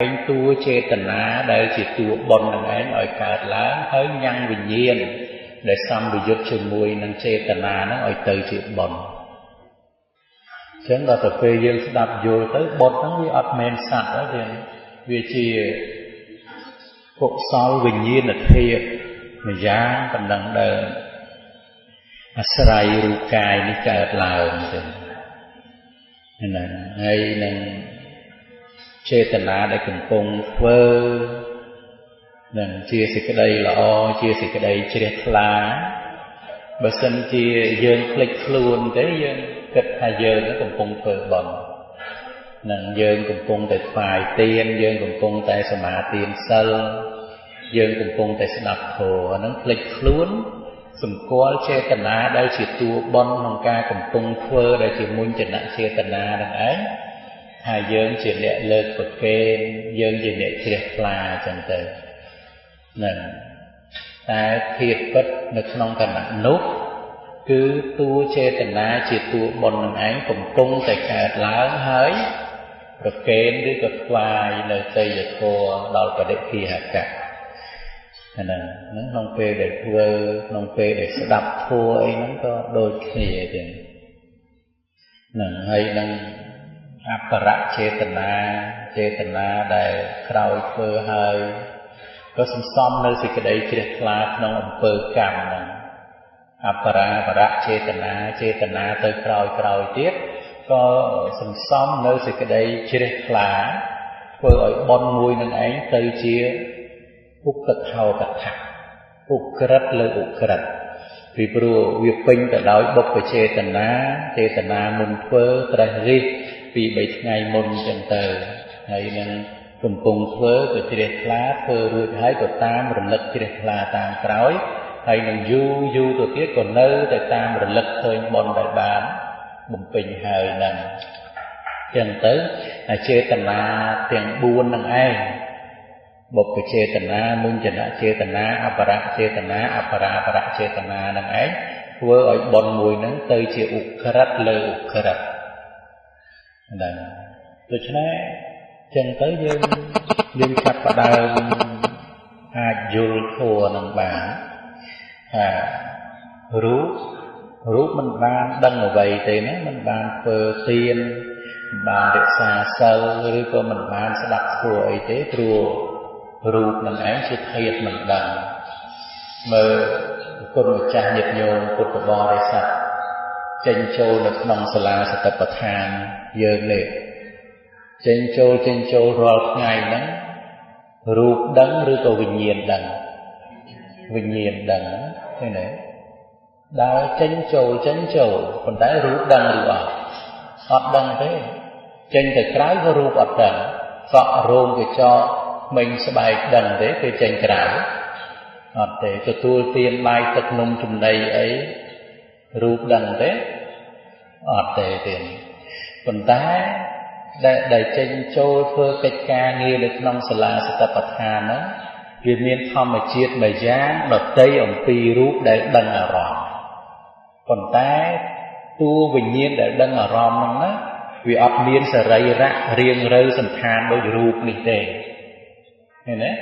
តួចេតនាដែលជាតួបុណ្យនឹងឯងឲ្យកើតឡើងហើយញ៉ាំងវិញ្ញាណដែលសម្ពយុទ្ធជាមួយនឹងចេតនាហ្នឹងឲ្យទៅជាបុណ្យអញ្ចឹងដល់ទៅពេលយើងស្ដាប់យល់ទៅបុណ្យហ្នឹងវាអត់មែនសត្វទេវាជាកុសលវិញ្ញាណធាតុម្យ៉ាងប៉ុណ្ណឹងដែលអាស្រ័យរូបកាយនេះកើតឡើងទៅហ្នឹងហើយនឹងចេតនាដែលកំពុងធ្វើនឹងជាសេចក្តីល្អជាសេចក្តីជ្រះថ្លាបើសិនជាយើងភ្លេចខ្លួនទេយើងគិតថាយើងកំពុងធ្វើបុណ្យនឹងយើងកំពុងតែថ្វាយទានយើងកំពុងតែសមាទានសិលយើងកំពុងតែស្ដាប់ធម៌អាហ្នឹងភ្លេចខ្លួនសម្គាល់ចេតនាដែលជាតួបុណ្យក្នុងការកំពុងធ្វើដែលជាមុញ្ចនៈចេតនាហ្នឹងឯងថាយើងជាអ្នកលើកប្រគេនយើងជាអ្នកជ្រះថ្លាចឹងទៅហ្នឹងតែធាតុពិតនៅក្នុងខណៈនោះគឺតួចេតនាជាតួបុណ្យនឹងឯងកំពុងតែកើតឡើងហើយប្រគេនឬក៏ថ្វាយនៅទេយធម៌ដល់បដិគិហកៈហ្នឹងក្នុងពេលដែលធ្វើក្នុងពេលដែលស្ដាប់ធម៌អីហ្នឹងក៏ដូចគ្នាចឹងហ្នឹងហើយនឹងអបរចេតនាចេតនាដែលក្រោយធ្វើហើយក៏សន្សំនៅសេចក្តីជ្រះថ្លាក្នុងអំពើកម្មហ្នឹងអបរាបរចេតនាចេតនាទៅក្រោយក្រោយទៀតក៏សន្សំនៅសេចក្តីជ្រះថ្លាធ្វើឲ្យបុណ្យមួយនឹងឯងទៅជាឧបថោកថៈឧក្រិដ្ឋលើឧក្រិដ្ឋពីព្រោះវាពេញទៅដោយបុព្វចេតនាចេតនាមុនធ្វើត្រេះរិះពី3ថ្ងៃមុនចឹងទៅហើយនឹងកំពុងធ្វើក៏ជ្រះថ្លាធ្វើរួចហើយក៏តាមរលឹកជ្រះថ្លាតាមក្រោយហើយនឹងយូរយូរទៅទៀតក៏នៅតែតាមរលឹកឃើញបុណ្យដែលបានបំពេញហើយហ្នឹងចឹងទៅចេតនាទាំង4ហ្នឹងឯងបុព្វចេតនាមុញ្ចនចេតនាអបរចេតនាអបរាបរចេតនាហ្នឹងឯងធ្វើឲ្យបុណ្យមួយហ្នឹងទៅជាឧក្រិដ្ឋលើឧក្រិដ្ឋហ្នឹងដូច្នេះចឹងទៅយើងចាប់ផ្ដើមអាចយល់ធម៌នឹងបានថារូបមិនបានដឹងអ្វីទេណាមិនបានធ្វើទានមិនបានរក្សាសិលឬក៏មិនបានស្ដាប់ធម៌អីទេព្រោះរូបនឹងឯងជាធាតុមិនដឹងមើលគុណម្ចាស់ញាតិញោមពុទ្ធបរិស័ទចេញចូលនៅក្នុងសាលាសតិប្បដ្ឋានយើងនេះចេញចូលរាល់ថ្ងៃហ្នឹងរូបដឹងឬក៏វិញ្ញាណដឹងវិញ្ញាណដឹងឃើញទេដើរចេញចូលប៉ុន្តែរូបដឹងឬអត់អត់ដឹងទេចេញទៅក្រៅក៏រូបអត់ដឹងសក់រោមកញ្ចក់មិញស្បែកដឹងទេពេលចេញក្រៅអត់ទេទទួលទានបាយទឹកនំចំណីអីរូបដឹងទេអត់ទេទេប៉ុន្តែដែលចេញចូលធ្វើកិច្ចការងារនៅក្នុងសាលាសតិប្បដ្ឋានហ្នឹងវាមានធម្មជាតិមួយយ៉ាងដទៃអំពីរូបដែលដឹងអារម្មណ៍ប៉ុន្តែតួវិញ្ញាណដែលដឹងអារម្មណ៍ហ្នឹងណាវាអត់មានសរីរៈរាងរូវសន្តានដូចរូបនេះទេឃើញទេ